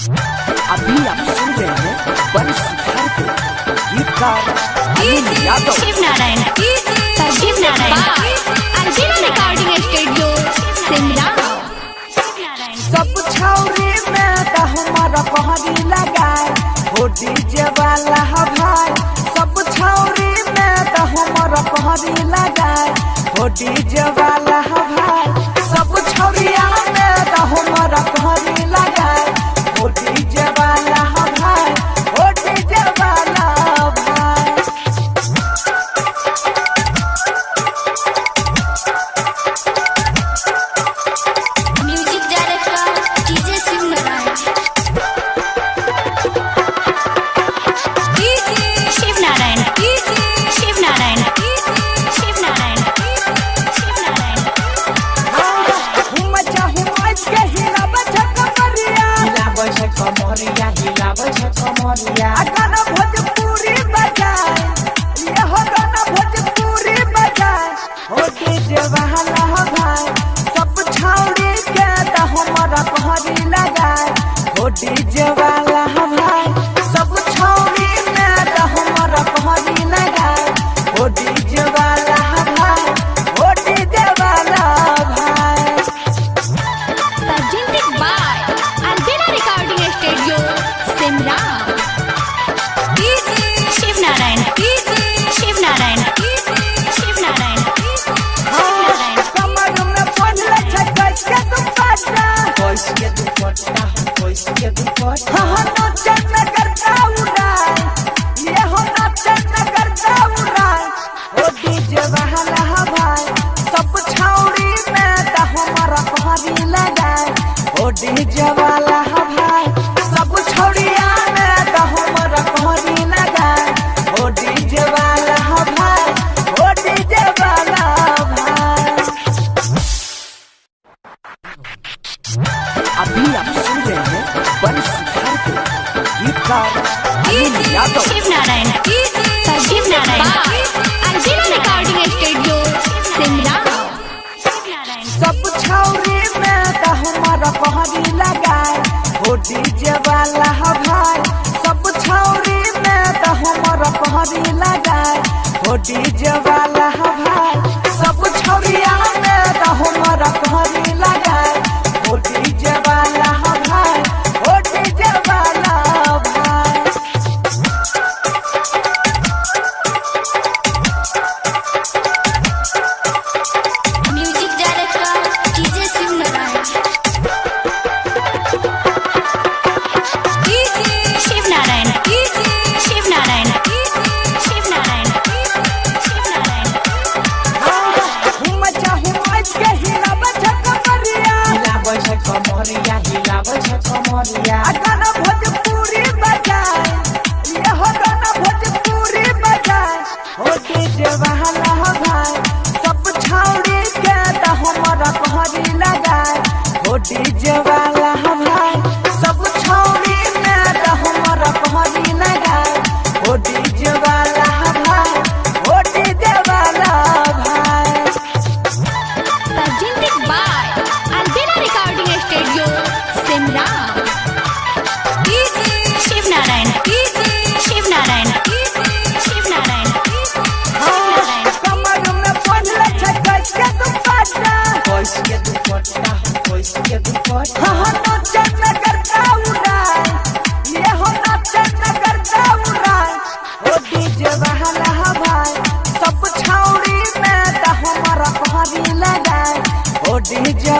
अभी आप सुन रहे हैं बंशीधर को गीतकार अनिल यादव। Shiv Narayan, Shiv Narayan, Arjun recording studio, Simra. सब छौरी में त हमारा पहरी लगाए हो डीजे वाला भाई। सब छौरी में त हमारा पहरी लगाए हो डीजे वाला भाई। सब छौरिया में त हमारा पहरी लगाए हो डीजे वाला भाई, हो डीजे वाला भाई। Music director DJ Shiv Narayan, Shiv Narayan, Shiv Narayan, Shiv Narayan, Shiv Narayan. हम चाहूँ आज के हिलाब कमरिया, हिलाबै छै कमरिया, हिलाबै छै कमरिया। आ गाना भोजपुरी बजाए, ये हो गाना भोजपुरी बजाए हो डीजे वाला भाई। सब छौरी के त हमारा पहरी लगाए हो डीजे वाला भाई। सब छौरी में त हमारा पहरी लगाए हो डीजे वाला भाई, हो डीजे वाला भाई। Presented by Albina Recording Studio, Simra. Shiv Narayan, Shiv Narayan, Shiv Narayan, Shiv Narayan. कमर में पहनले छै कस के दुपट्टा, कैस के दुपट्टा, कैस के दुपट्टा। हाँ नाचन न करता उड़ाए, ये हो नाचन न करता उड़ाए हो डीजे वाला भाई। सब छौरी में त हमारा पहरी लगाए हो डीजे वाला भाई। सब छौरिया में त हमारा पहरी लगाए हो डीजे वाला भाई, हो डीजे वाला भाई। अभी आप सुन रहे हैं बंशीधर को गीतकार Anil Yadav. Shiv Narayan, Shiv Narayan, Arjuna Recording Studio, Simra. सब छौरी में त हमारा पहरी लगाए हो डीजे वाला भाई। सब छौरी में त हमारा पहरी लगाए हो डीजे वाला भाई। सब छौरिया में त हमारा पहरी लगाए हो डीजे वाला भाई, हो डीजे वाला भाई। Music director DJ Shiv Narayan, Shiv Narayan, Shiv Narayan, Shiv Narayan, Shiv Narayan. हम चाहूँ आज के हिलाब कमरिया, हिलाबै छै कमरिया, हिलाबै छै कमरिया। आ गाना भोजपुरी बजाए, ये हो गाना भोजपुरी बजाए हो डीजे वाला भाई। सब छौरी के त हमारा पहरी लगाए हो डीजे वाला भाई। सब छौरी में त हमारा पहरी लगाए हो डीजे वाला भाई, हो डीजे वाला भाई। Presented by Albina Recording Studio, Simra. Shiv Narayan, Shiv Narayan, Shiv Narayan, Shiv Narayan. कमर में पहनले छै कस के दुपट्टा, कैस के दुपट्टा, कैस के दुपट्टा। हाँ नाचन न करता उड़ाए, ये हो नाचन न करता उड़ाए हो डीजे वाला भाई। सब छौरी में त हमारा पहरी लगाए हो डीजे।